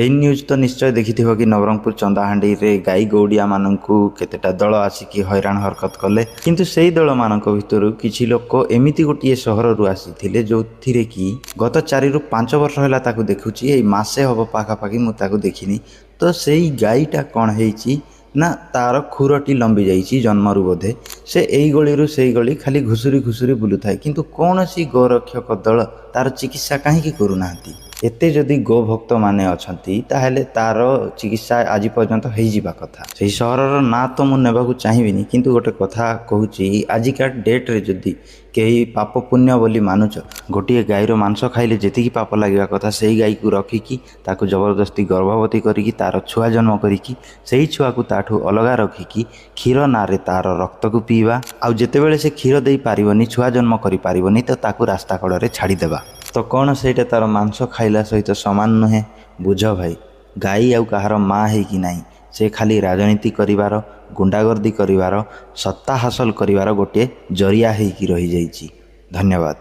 ଏଇ ନ୍ୟୁଜ୍ ତ ନିଶ୍ଚୟ ଦେଖିଥିବ କି ନବରଙ୍ଗପୁର ଚନ୍ଦାହାଣ୍ଡିରେ ଗାଈ ଗଉଡ଼ିଆମାନଙ୍କୁ କେତେଟା ଦଳ ଆସିକି ହଇରାଣ ହରକତ କଲେ। କିନ୍ତୁ ସେଇ ଦଳମାନଙ୍କ ଭିତରୁ କିଛି ଲୋକ ଏମିତି ଗୋଟିଏ ସହରରୁ ଆସିଥିଲେ, ଯେଉଁଥିରେ କି ଗତ 4ରୁ 5 ବର୍ଷ ହେଲା ତାକୁ ଦେଖୁଛି, ଏଇ ମାସେ ହବ ପାଖାପାଖି ମୁଁ ତାକୁ ଦେଖିନି। ତ ସେଇ ଗାଈଟା କ'ଣ ହେଇଛି ନା, ତାର ଖୁରଟି ଲମ୍ବି ଯାଇଛି ଜନ୍ମରୁ ବୋଧେ। ସେ ଏଇ ଗଳିରୁ ସେଇ ଗଳି ଖାଲି ଘୁଷୁରି ଘୁଷୁରି ବୁଲୁଥାଏ। କିନ୍ତୁ କୌଣସି ଗୋରକ୍ଷକ ଦଳ ତାର ଚିକିତ୍ସା କାହିଁକି କରୁନାହାନ୍ତି? ଏତେ ଯଦି ଗୋ ଭକ୍ତମାନେ ଅଛନ୍ତି, ତାହେଲେ ତାର ଚିକିତ୍ସା ଆଜି ପର୍ଯ୍ୟନ୍ତ ହେଇଯିବା କଥା। ସେଇ ସହରର ନାଁ ତ ମୁଁ ନେବାକୁ ଚାହିଁବିନି, କିନ୍ତୁ ଗୋଟେ କଥା କହୁଛି, ଆଜିକା ଡେଟ୍ରେ ଯଦି କେହି ପାପ ପୁଣ୍ୟ ବୋଲି ମାନୁଛ, ଗୋଟିଏ ଗାଈର ମାଂସ ଖାଇଲେ ଯେତିକି ପାପ ଲାଗିବା କଥା, ସେଇ ଗାଈକୁ ରଖିକି ତାକୁ ଜବରଦସ୍ତି ଗର୍ଭବତୀ କରିକି, ତାର ଛୁଆ ଜନ୍ମ କରିକି, ସେଇ ଛୁଆକୁ ତାଠୁ ଅଲଗା ରଖିକି କ୍ଷୀର ନାଁରେ ତାର ରକ୍ତକୁ ପିଇବା, ଆଉ ଯେତେବେଳେ ସେ କ୍ଷୀର ଦେଇପାରିବନି, ଛୁଆ ଜନ୍ମ କରିପାରିବନି, ତ ତାକୁ ରାସ୍ତା କଡ଼ରେ ଛାଡ଼ିଦେବା, ତ କ'ଣ ସେଇଟା ତାର ମାଂସ ଖାଇଲା ସହିତ ସମାନ ନୁହେଁ? ବୁଝ ଭାଇ, ଗାଈ ଆଉ କାହାର ମା ହେଇକି ନାହିଁ। ସେ ଖାଲି ରାଜନୀତି କରିବାର, ଗୁଣ୍ଡାଗର୍ଦି କରିବାର, ସତ୍ତା ହାସଲ କରିବାର ଗୋଟିଏ ଜରିଆ ହେଇକି ରହିଯାଇଛି। ଧନ୍ୟବାଦ।